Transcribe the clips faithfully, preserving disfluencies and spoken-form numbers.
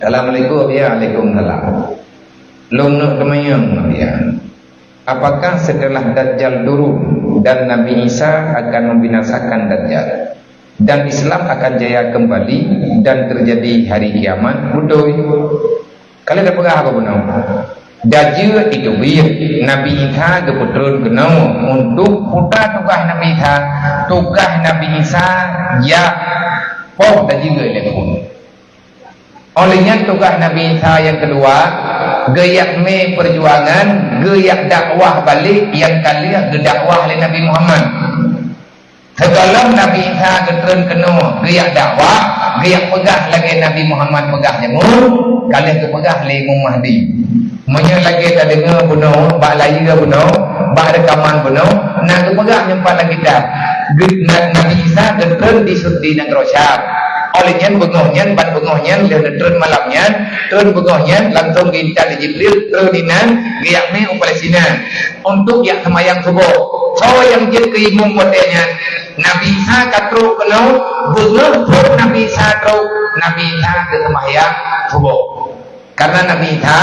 Assalamualaikum, ya, waalaikumsalam. Lôn neuk teumanyong, ya. Apakah setelah Dajjal turun dan Nabi Isa akan membinasakan Dajjal dan Islam akan jaya kembali dan terjadi hari kiamat? Beutôi. Ka lheueh tapeugah apa bunoe? Dajjal itu biet Nabi Isa geupeutreun keunoe untuk peue tugaih Nabi Isa. Tugaih Nabi Isa jak poh Dajjal lé phon. Óh lheueh nyan tugaih Nabi Isa nyang keudua, geujak mé peujuangan, geujak dakwah balek nyang ka lheueh geudakwah lé Nabi Muhammad. Sigohlom Nabi Isa geutreun keunoe, geujak dakwah, geujak peugah lagée Nabi Muhammad peugah jameun, ka lheueh geupeugah lé Imam Mahdi. Meunyoe lagée tadeungoe bunoe, bak layie bunoe, bak reukaman bunoe, na geupeugah nyoe pat lam kitab. Geu-, Na-, Nabi Isa geutreun di su-, di nanggroe Syam. Óh lheueh nyan beungoh nyan, ban beungoh nyan, lheueh geutreun malam nyan, treun beungoh nyan, langsong geuintat lé Jibril, treun inan, geujak mé u Palestina untuk jak seumayang suboh. Soe nyang jeuet keu imum watée nyan? Nabi Isa ka trok keunoe, beungoh phon Nabi Isa trok, Nabi Isa geuseumayang suboh. Karena Nabi Isa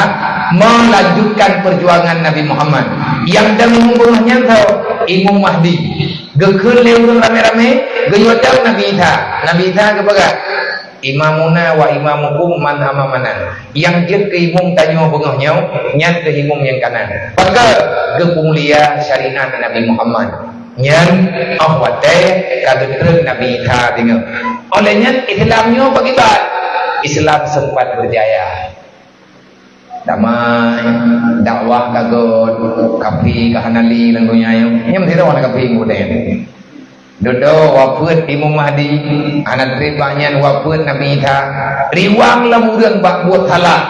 melanjutkan perjuangan Nabi Muhammad. Nyang dang imum beungoh nyan soe? Imam Mahdi. Geukheun lé ureuëng ramé-ramé, geuyue dang Nabi Isa. Nabi Isa geupeugah, "Imamuna wa imamukum man amamana." Nyang jeuet keu imum tanyoe beungoh nyoe, nyan keuh imum nyang kanan. Pakon? Geupeumulia syariat Nabi Muhammad. Nyan óh watée ka geutreun Nabi Isa teungoh. Óh lheueh nyan Islam nyoe bak kiban. Islam sempat berjaya. Damai, dakwah ka göt, kaphé ka hana lé lam donya nyoe. Nyan meusidroe hana kaphé meunan. Dudoe wafeuet Imam Mahdi, hana treb bak nyan wafeuet Nabi Isa. Riwang lam ureuëng bak buet salah.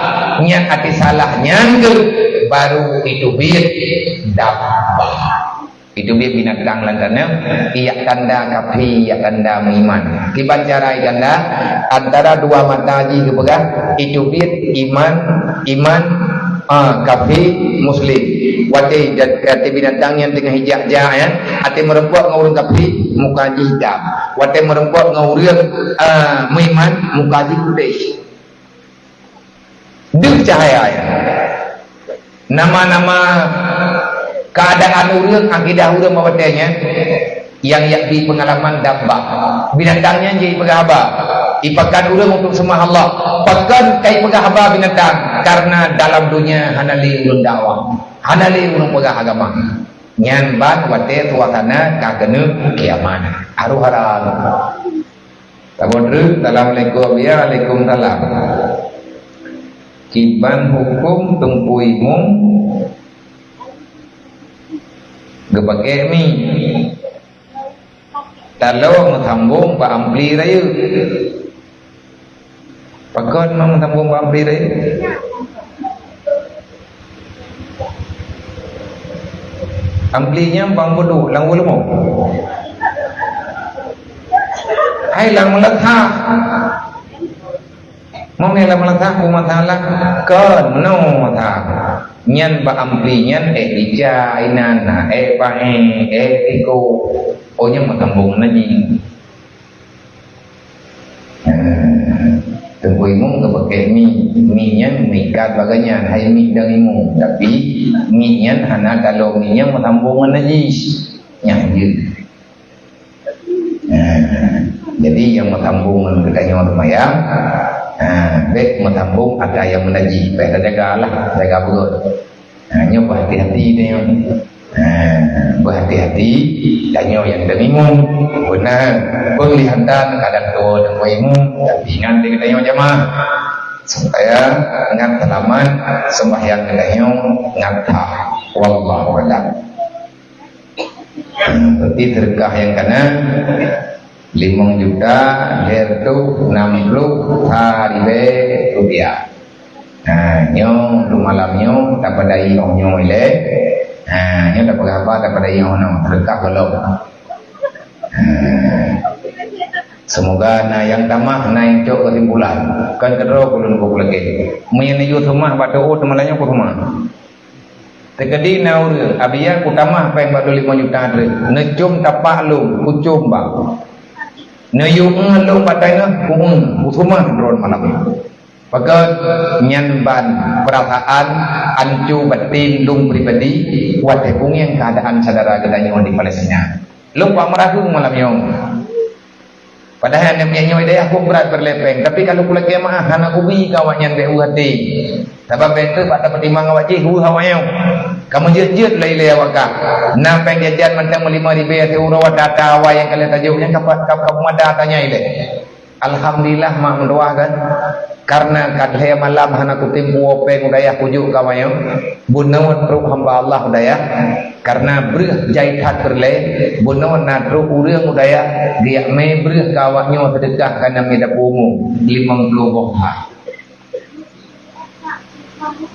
Nyan até salah nyan geuh baru iteubiet dabba. Iteubiet binatang lam tanoh, iyak tanda kaphé, iyak tanda meuiman. Kiban cara iyak tanda, antara dua mata jih geupeugah, iteubiet iman, iman, ah, kaphé, muslim. Watée jat-, watée binatang nyan teungoh ijak-jak, ya, watée meurumpok ngon ureuëng kaphé, muka jih itam. Watée meurumpok ngon ureuëng, ah, meuiman, muka jih putéh. Deuh cahaya nyan. Nama-nama keuadaan ureuëng, akidah ureuëng bak watée nyan, nyang yakbi peungalaman dabba. Binatang nyan jeuet ipeugah haba. Ipakat ureuëng untuk seumah Allah. Pakon ka ipeugah haba binatang? Karena dalam donya hana lé ureuëng dakwah. Hana lé ureuëng peugah agama. Nyan ban watée suasana ka keuneuk kiamat. Harôh hara. Saboh treuk, assalamualaikum. Ya, waalaikumsalam. Kiban huköm teungku imum geupakée mi. Talo meusambong bak ampli rayeuk. Pakon meusambong bak ampli rayeuk? Ampli nyan bang bodoh lam uleumo. Hai lam leutha. Mungken lam leutha pun masalah. Kon meunoe masalah. Nyan bak ampli nyan éh ica inan, na éh pahé, éh tiko. Oh nyan meusambong najih. Teungku imum geupakée mi, mi nyan mikat bagaih nyan, hai mi dang imum, tapi mi nyan hana talo, mi nyan meusambong ngon najih. Nyan jeuet. Nah, jadi nyang meusambong ngon geutanyoe seumayang, nah, bék meusambong atra nyang meunajih, bék tajaga lah, jaga beurot. Ha, nyoe beuhati-hati tanyoe. Ha, beuhati-hati tanyoe nyang teurimong. Beuna penglihatan kadang tua dan imum, tapi ingat di tanyoe jamaah supaya ngat seulamat sembahyang tanyoe ngat that. Wallahu a'lam. Berarti sedekah nyang kana limong juta lhèe reutôh nam ploh sa ribèe rupiah. Ha, nyoe untuk malam nyoe tapadai óh nyoe ilèe. Ha, nyoe tapeugah haba tapadai óh nyoe, sedekah gohlom. Ha. Semoga na nyang tamah, na nyang cok keusimpulan. Kan keudroe ulôn peulakèe. Meunyoe neuyue seumah bak teuôt malam nyoe keu seumah. Teukeudi na ureueng, "Abiya kutamah péng bak droe limong juta treuk." Neucôm tapak lôn, kucôm bak. Neuyue lôn bak tanyoe, kueu, kuseumah droe malam nyoe. Pakon nyan ban peurasaan anco batin lôn pribadi watée kungieng keuadaan syedara geutanyoe di Palestina. Lôn pat meuraheueng malam nyoe. Padahai aneuk miet nyoe dayah kok brat peureulée péng, tapi ka lôn kulakée meu'ah hana kubi keu awaknyan bék ueh até. Sabab bék teuk bak tapeutimang awak jih ueh awaknyoe. Ka meujeuet-jeuet lé ilée awak kah. Na péng jajan mantong meulima ribée siuroe, data awai nyang ka lheueh tajok nyan ka pat, ka, ka peumada tanyai lé. Alhamdulillah mak meutuah kan. Karena ka lhée malam hana kutem puwoe péng u dayah kujok keu awaknyoe. Bunoe trok hamba Allah u dayah. Karena breueh jai that peureulée, bunoe na trok ureuëng u dayah geujak mé breueh keu awaknyoe seudeukah keu aneuk miet dapur umum limong ploh boh ha.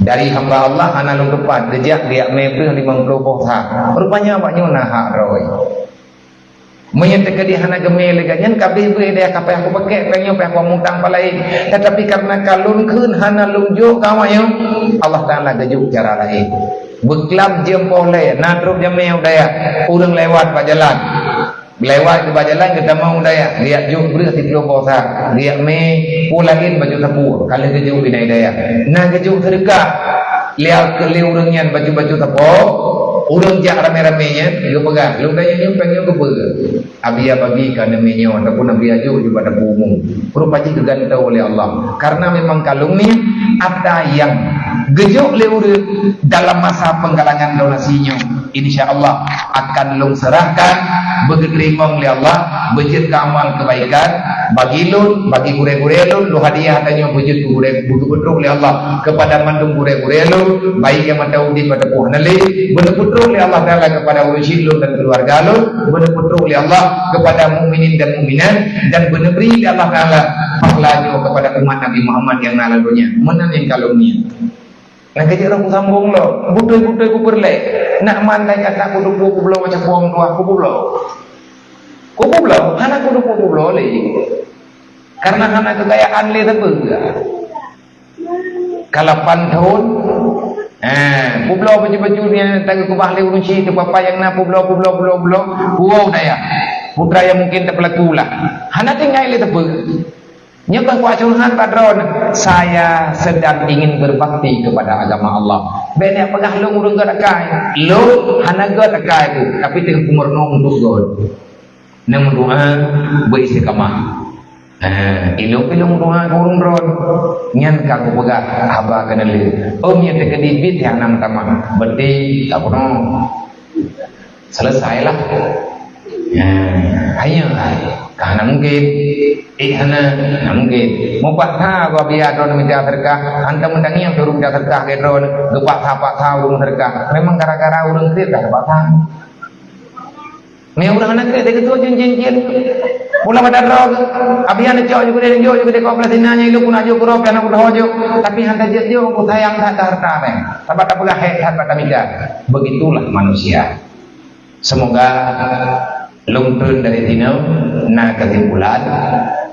Dari hamba Allah hana lôn teupat geujak geujak mé breueh limong ploh boh ha. Rupanya awaknyoe na hak droe. Meunyoe teukeudi hana geumé lé gobnyan, ka abéh beuet deh, ka payah kupakèk péng nyoe, payah kuamutang pat laén. Tetapi karena ka lôn kheun hana lôn jok keu awaknyoe, Allah Taala geujok cara laén. Beuklam jeuem poh lhée, na trok jamé u dayah, ureuëng lewat bak jalan. Lewat bak jalan geutamong u dayah, geujak jok breueh siplôh boh sa, geujak mé peue laén bacut sapeue, ka lheueh geujok keunan u dayah. Na geujok seudeukah, lé, lé ureuëng nyan bacut-bacut sapeue, ureuëng jak ramé-ramé nyan, geupeugah, "Lôn dayah nyoe péng nyoe keupeue?" Abi ya bagi ka aneuk miet nyoe ataupun abi ya jok bak dapur umum. Rupa jih geugantoe lé Allah. Karena memang ka lôn niet, ata nyang geujok lé ureuëng dalam masa penggalangan donasi nyoe, insya Allah akan lôn serahkan, beugeuteurimong lé Allah, beujeuet keu amal keubaikan, bagi lôn, bagi gurée-gurée lôn, lôn hadiah tanyoe beujeuet keu gurée, beugeupeutruh lé Allah kepada mandum gurée-gurée lôn, baik nyang mantong udeb ataupun hana lé, beugeupeutruh lé Allah Taala kepada ureuëng syik lôn dan keluarga lôn, beugeupeutruh lé Allah kepada mukminin dan mukminat, dan beuneubri lé Allah Taala pahala nyoe kepada umat Nabi Muhammad nyang na lam donya. Meunan nyang ka lôn niet. Nyang keujeuet lôn kusambong lom, beutôi-beutôi kupeureulée. Nak mandai kata kuduek-duek kubloe macam buang tuah, kubloe. Kubloe, hana kuduek kubloe lé. Karena hana keugayaan lé teubeuga. Ka lapan thon, eh, kubloe baju-baju nyan, takeubah lé ureuëng syik, teupapa nyang na kubloe, kubloe, kubloe, kubloe, kuwoe u dayah. Putra nyang mungkin teupeulaku lah. Hana tinggai lé teubeuga. Nyoe kon kuat curhat bak droeneuh, saya sedang ingin berbakti kepada agama Allah. Bék neupeugah lôn ureuëng gét akai. Lôn hana gét akai tu, tapi teungoh kumeurunoe untuk gét. Neumeudoa beu istiqamah. Ha, ilôn-ilôn meudoa keu ureuëng droeneuh. Nyan ka kupeugah haba keuneulheueh. Om nyoe teukeudi bit nyang na meutamah. Beutôi, tak peunoh. Selesailah. Ya, hanya ka hana mungkin. Eh, hana, hana mungkin. Mupat tha gua biar droeneuh minta sedekah, hantom meutangieng suruh minta sedekah keu droeneuh, geupak tha-pak tha ureuëng sedekah. Memang gara-gara ureuëng kriet dah geupak tha. Mé ureuëng hana kriet, dia ketua jin-jin. Pula pada droe, abi hana cok juga dia jok juga dia kau Palestina nya ilok pun ajuk kuro pian aku dah jok. Tapi hana jok jok, aku sayang that harta meh. Sabat tak peugah hek that bak tamika. Begitulah manusia. Semoga lôn treun dari sinoe na kesimpulan,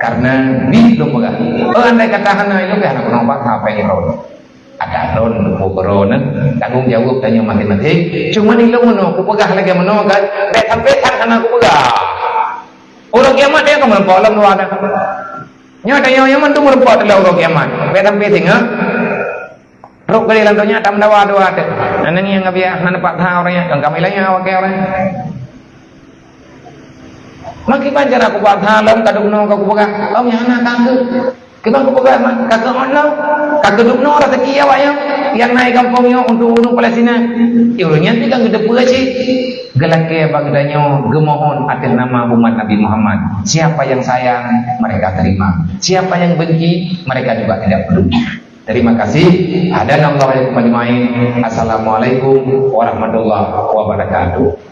karena bit lôn peugah. Oh, andai kata hana ilok, hana peunoh bak sapai droe. Ada droe, mupeurone, tanggung jawab tanyoe masing-masing. Cuma ilok meunoe, kupeugah lagée meunoe kan, pesan-pesan hana kupeugah. Ureuëng kiamat dia akan meureumpok lom dua ada. Nyoe tanyoe nyang mandum meureumpok teulah ureuëng kiamat. Pesan-pesan, ha? Trok kali lam donya tam dawa dua teuh. Nang ngieng abiah, hana pat tha ureuëng nyan, kami lagée awak ureuëng. Makiban cara kupat tha lom ka dubnoe ka kupeugah, lom nyang hana kangkeu. Kiban kupeugah mak, kangkeu on lom. Kangkeu dubnoe rezeki awak nyoe, nyang na i gampông nyoe untuk ureuëng Palestina. Ureuëng nyan pi kan geuteupeu cit. Geulakée bak geutanyoe geumohon atas nama umat Nabi Muhammad. Siapa yang sayang, mereka terima. Siapa yang benci, mereka juga tidak peduli. Terima kasih. Hadanallahu wa iyyakum ajmain. Assalamualaikum warahmatullahi wabarakatuh.